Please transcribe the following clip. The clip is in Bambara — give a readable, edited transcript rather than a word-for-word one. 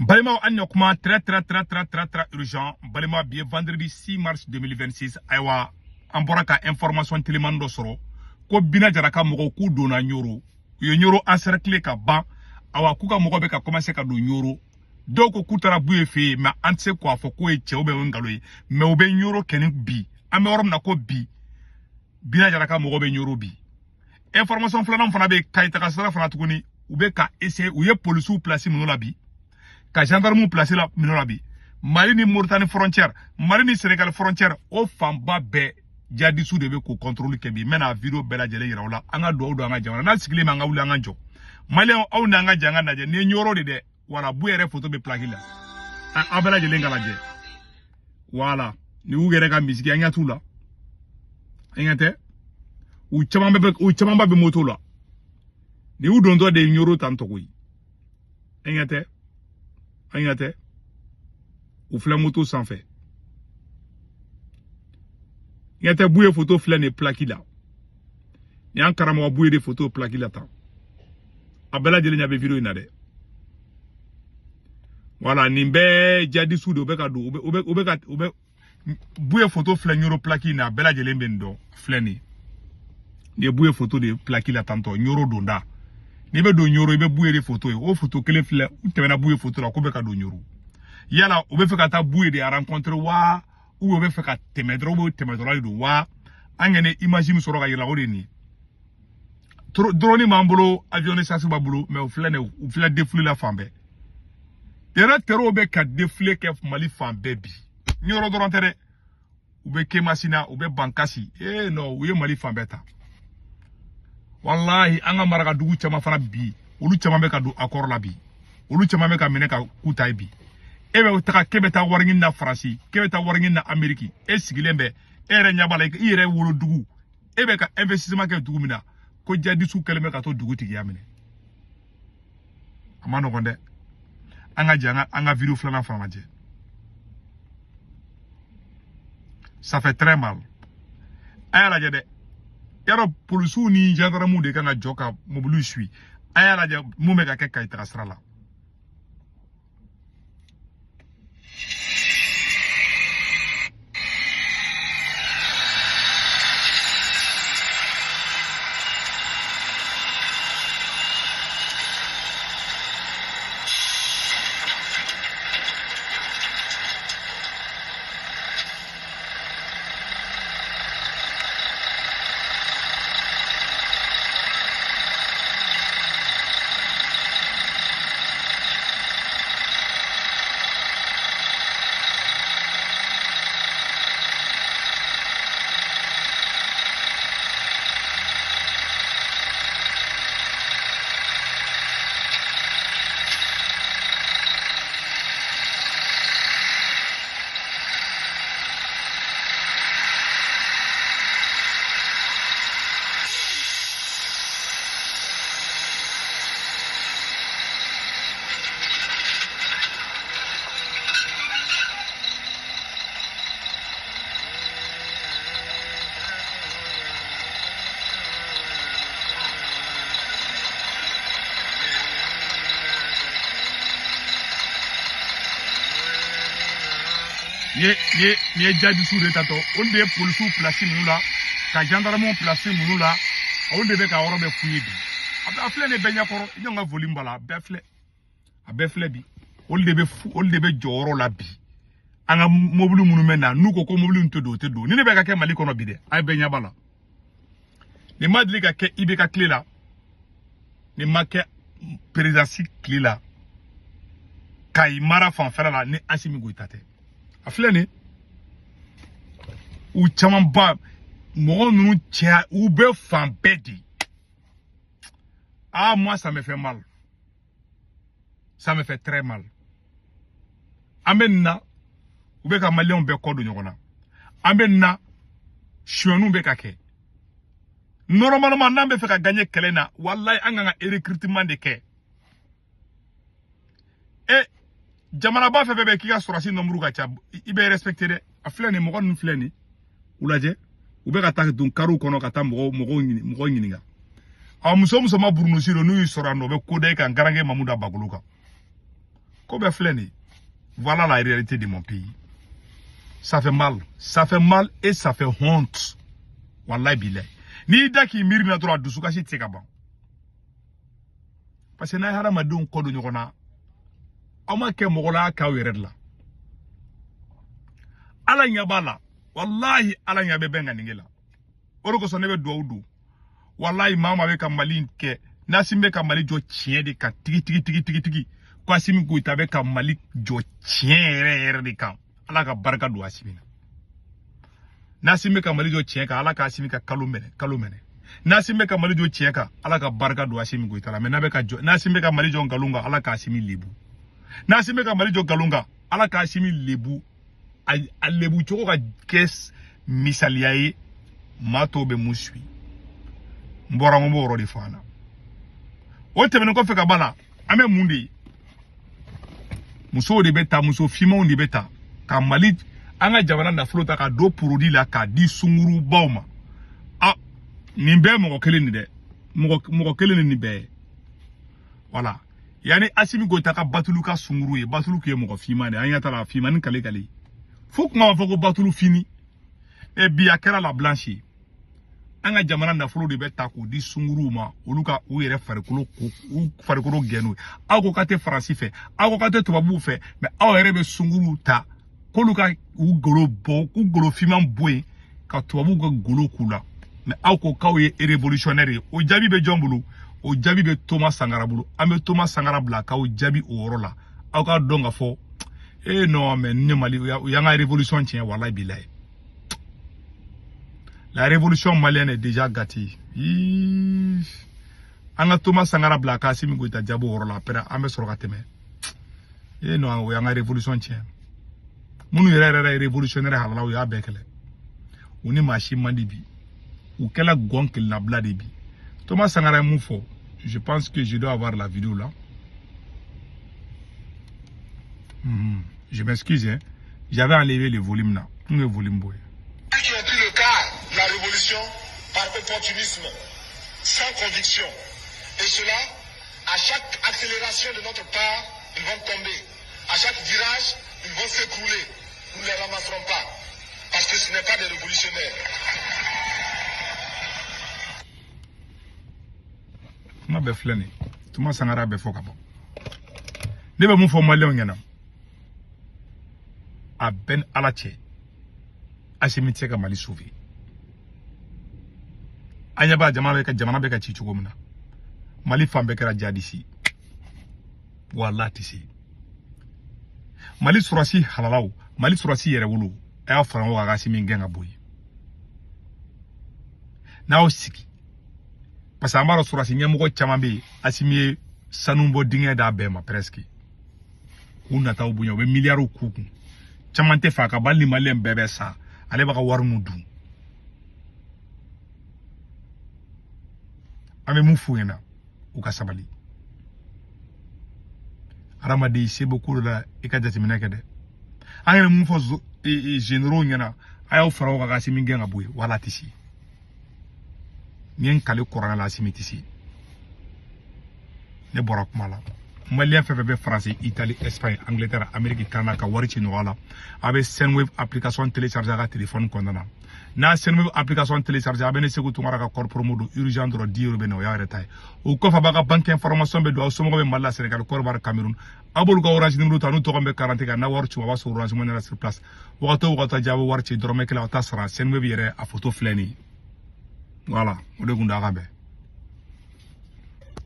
Balimaw, an ɲɔ kuma très très très très très très urgent. Balima, bi ye vendredi 6 mars 2026. Ayiwa, an bɔra ka information telimani dɔ sɔrɔ ko Bina Jara ka mɔgɔw k'u donna Ɲoro, u ye Ɲoro encercler ka ban. Awa, k'u ka mɔgɔ bɛ ka commencer ka don Ɲoro. Dɔw ko k'u taara Buye fɛ yen, mais an tɛ se k'a fɔ k'o ye cɛw bɛ o ye nkalon ye, mais u bɛ Ɲoro kɛni bi. An bɛ yɔrɔ min na ko bi, Bina Jara ka mɔgɔ bɛ Ɲoro bi. Information filanan fana bɛ Kayi taga sira fana tuguni, u bɛ ka essayer, u ye polisiw place minnu la bi, ka gendarmew place la minnu la bi, Mali ni Mauritanie frontière, Mali ni Sénégal frontière, o fanba bɛɛ jihadistes de bɛ k'o contrôle kɛ bi. N bɛna vidéo bɛɛ lajɛlen yira aw la. An ka dugawu don an ka jamana n'a sigilen bɛ, an ka wuli an ka jɔ. Maliyɛnw, aw n'an ka jɛ an ka lajɛ nin ye Ɲoro de dɛ. Wala Bu yɛrɛ photo bɛ plaque la, aw bɛɛ lajɛlen ka lajɛ. Wala ni y'u yɛrɛ ka misigi, an ɲɛ t'u la, an ɲɛ tɛ u caman bɛ, u camanba bɛ moto la. Ni y'u dontɔ de ye Ɲoro tan tɔgɔ ye, an ɲɛ tɛ, an ɲɛ tɛ u filɛ moto sanfɛ. Ɲɛ tɛ Buye photo filɛ nin ye plaque la, nin y'an karamɔgɔ Buye de photo plaque la tan. A bɛɛ lajɛlen ɲɛ bɛ vidéo in na dɛ. Wala nin bɛɛ jihadistes de, u bɛ ka don, u bɛ ka u bɛ Buye photo filɛ Ɲoro plaque in na, a bɛɛ lajɛlen bɛ nin dɔn. Filɛ nin ye, nin ye Buye photo de plaque la tantɔ Ɲoro donda. N'i bɛ don Ɲoro, i bɛ Buye de photo ye, o photo kelen filɛ. U tɛmɛna Buye photo la k'u bɛ ka don Ɲoro. Yala u bɛ fɛ ka taa Buye de rencontrer wa, ou u bɛ fɛ ka tɛmɛ dɔrɔn, u bɛ tɛmɛ dɔrɔn de don wa? An kɔni image min sɔrɔ ka yira, o de ye nin ye. Drone b'an bolo, avion de chasse b'an bolo, mais u filɛ nin ye, u filɛ défilé la fan bɛɛ. Yɛrɛ terreau bɛ ka défilé kɛ Mali fan bɛɛ bi. Ɲoro dɔrɔn tɛ dɛ, u bɛ Kemasina, u bɛ Bankasi, eh non, u ye Mali fan bɛɛ ta. Walahi, an ka marakadugu caman fana bi, olu caman bɛ ka don accord la bi, olu caman bɛ ka minɛ ka k'u ta ye bi. E bɛ taga k'e bɛ taa wari ɲini na Faransi, k'e bɛ taa wari ɲini na Amérique, e sigilen bɛ, e yɛrɛ ɲɛ b'a la, i yɛrɛ wolodugu, e bɛ ka investissement kɛ dugu min na, ko jihadistes kɛlen bɛ ka to dugu tigiya minɛ. A ma nɔgɔn dɛ. An ka jɛ an ka vidéo filanan fana lajɛ. Ça fait très mal. A y'a lajɛ dɛ, yarɔ polisiw ni gendarmew de kan ka jɔ ka mobiliw suit. A y'a lajɛ mun bɛ ka kɛ Kayi taga sira la. Nin ye jihadistes de tatɔ, olu de ye polisiw place ninnu la, ka gendarmew place ninnu la, olu de bɛ ka yɔrɔ bɛɛ f'u ye bi. A filɛ nin bɛɛ ɲɛkɔrɔ, i ɲɔgɔn ka volume b'a la, a bɛɛ filɛ, a bɛɛ filɛ bi. Olu de bɛ olu de bɛ jɔyɔrɔ la bi. An ka mobili minnu bɛ na, n'u ko ko mobili tɛ don, o tɛ don. Ni ne bɛ ka kɛ Mali kɔnɔ bi dɛ, a ye bɛɛ ɲɛ b'a la. Nin ma deli ka kɛ IBK tile la, nin ma kɛ présidence tile la, Kayi mara fanfɛla la ni Asimi Goyita tɛ. A filɛ nin, u camanba mɔgɔ ninnu cɛ, u bɛ fan bɛɛ de. Ah, moi ça me fait mal, ça me fait très mal. An bɛ nin na, u bɛ ka maliyɛnw bɛɛ kɔ don ɲɔgɔn na. An bɛ nin na, sonyɛniw bɛ ka kɛ. Normalement, n'an bɛ fɛ ka gagner kɛlɛ na, walayi, an kan ka recrutement de kɛ. E jamanaba fɛn fɛn bɛ k'i ka sɔrɔsi nombre ka ca, i bɛ respecter dɛ. A filɛ nin, mɔgɔ ninnu filɛ nin, u lajɛ, u bɛ ka taa don kariw kɔnɔ ka taa mɔgɔw ɲininka. A muso muso ma burunusi don, n'u y'i sɔrɔ yan nɔ, u bɛ ko da i kan, garankɛ Mamuda Bagolo kan. Ko bɛɛ filɛ nin ye. Voilà la réalité de mon pays. Ça fait mal. Ça fait mal et ça fait honte. Wallahi billahi. N'i da k'i miiri na dɔrɔn, a dusukasi tɛ se ka ban. Parce que n'a ye hadamadenw kɔ don ɲɔgɔn na, aw ma kɛ mɔgɔ la, a k'aw yɛrɛ de la. Ala ɲɛ b'a la. Wallahi Ala ɲɛ bɛ bɛn ka nin la. O de kosɔn ne bɛ dugawu don. Wallahi maa maa bɛ ka Mali kɛ, n'Asimi bɛ ka Mali jɔ tiɲɛ de kan tigi tigi tigi tigi tigi. Ko Asimi Goyita bɛ ka Mali jɔ tiɲɛ yɛrɛ yɛrɛ de kan. Ala ka barika don Asimi na. N'Asimi bɛ ka Mali jɔ tiɲɛ kan, Ala ka Asimi ka kalo minɛ, kalo minɛ. N'Asimi bɛ ka Mali jɔ tiɲɛ kan, Ala ka barika don Asimi Goyita la. Mais n'a bɛ ka jɔ, n'Asimi bɛ ka Mali jɔ nkalon kan, Ala ka Asimi lebu. N'Asimi bɛ ka Mali jɔ nkalon kan, Ala ka Asimi lebu. A lebu cogo ka kɛ misaliya ye, maa tɔw bɛ mun suit. N bɔra n ko n b'o yɔrɔ de fɔ an na. O tɛmɛnen kɔfɛ ka b'a la, an bɛ mun de ye? Musow de bɛ ta, muso finmanw de bɛ ta ka Mali, an ka jamana nafolo ta ka don produit la k'a di sungurubaw ma. A nin bɛɛ mɔgɔ kelen de dɛ, mɔgɔ kelen de nin bɛɛ ye. Voilà, yanni Asimi Goyita ka Batulu ka sunguru ye, Batulu tun ye mɔgɔ finman de ye, an ɲɛ t'a la finman ni kale kale. Fo kuma b'a fɔ ko Batulu fini. E bi a kɛra la blanche ye. An ka jamana nafolo de bɛ ta k'o di sunguruw ma, olu ka u yɛrɛ farikolo ko, u farikolo gɛn n'o ye. Aw ko k'a tɛ Faransi fɛ, aw ko k'a tɛ tubabuw fɛ, mais aw yɛrɛ bɛ sunguruw ta k'olu ka u golo bɔ, k'u golo finman bɔ yen ka tubabuw ka golo k'u la. Mais aw ko k'aw ye révolutionnaire ye. O jaabi bɛ jɔn bolo? O jaabi bɛ Thomas Sankara bolo. An bɛ Thomas Sankara bila k'aw jaabi o yɔrɔ la. Aw k'a dɔn k'a fɔ eh non, mais ne Mali, u y'an ka révolution tiɲɛ, walahi bilahi. La révolution malienne est déjà gâtée. An ka Thomas Sankara bila k'a Asimi Goyita jaabi o yɔrɔ la, après an bɛ sɔrɔ ka tɛmɛ. Eh non, o y'an ka révolution tiɲɛ. Minnu yɛrɛ yɛrɛ ye révolutionnaire halala, u y'a bɛɛ kɛlɛ. U ni maa si man di bi. U kɛla gɔn kelenna de bi. Thomas Sankara ye mun fɔ? Je pense que je dois avoir la vidéo là. Je m'excuse, hein. J'avais enlevé le volume là. N ye volume bɔ yen. Qui ont pris le quart de la révolution par opportunisme, sans conviction. Et cela, à chaque accélération de notre part, ils vont tomber. À chaque virage, ils vont s'écrouler. Nous ne les ramasserons pas. Parce que ce n'est pas des révolutionnaires. Kuma bɛɛ filɛ nin ye. Thomas Sankara bɛɛ fɔ ka ban. Ne bɛ mun fɔ maliyɛnw ɲɛna? A bɛɛ ni Ala cɛ. Asimi tɛ se ka Mali sauver. An ɲɛ b'a jamana bɛ ka ci cogo min na. Mali fan bɛɛ kɛra jihadiste. Walahi tɛ se. Mali sɔrɔsi halalaw, Mali sɔrɔsi yɛrɛwolo, a y'a fara ɲɔgɔn kan ka Asimi gɛn ka bɔ yen. N'aw sigi, parce que an b'a dɔn sɔrɔsi ɲɛmɔgɔ caman bɛ yen, Asimi ye sanu bɔ dingɛ d'a bɛɛ ma presque. K'u nataw bonya, u bɛ miliyariw k'u kun. Caman tɛ fɛ a ka ban, hali ni maliyɛn bɛɛ bɛ sa, ale b'a ka wari mun dun. An bɛ mun f'u ɲɛna? U ka sabali. Hadamaden se bɛ ko dɔ la, i ka jateminɛ kɛ dɛ. An yɛrɛ mun fɔ généraux ɲɛna, a y'aw fara o kan ka Asimi gɛn ka bɔ yen, wala tɛ se. N ye n kale kɔrɔya la, Asimi tɛ se. Ne bɔra kuma la. Maliyɛn fɛn fɛn bɛ Faransi, Italie, Espagne, Angleterre, Amérique, Canada ka wari ci nɔgɔya la, a bɛ Sendwave application télécharger a ka téléphone kɔnɔna na. N'a Sendwave application télécharger, a bɛ ne Sekou Tounkara ka code promo don urgent dɔrɔn 10 euros bɛ na, o y'a yɛrɛ ta ye. O kɔfɛ, a b'a ka banque information bɛ don, aw somɔgɔw bɛ Mali la, Sénégal, Côte d'Ivoire, Cameroun. Aw b'olu ka Orange numéro ta, n'u tɔgɔ bɛ carte kan, n'a wari ci, a b'a sɔrɔ Orange Money la sur place. Wagati o wagati a bɛ wari ci, dɔrɔmɛ kelen aw t'a sara. Sendwave yɛrɛ a photo filɛ nin ye. Voilà, o de kun don, a ka bɛn.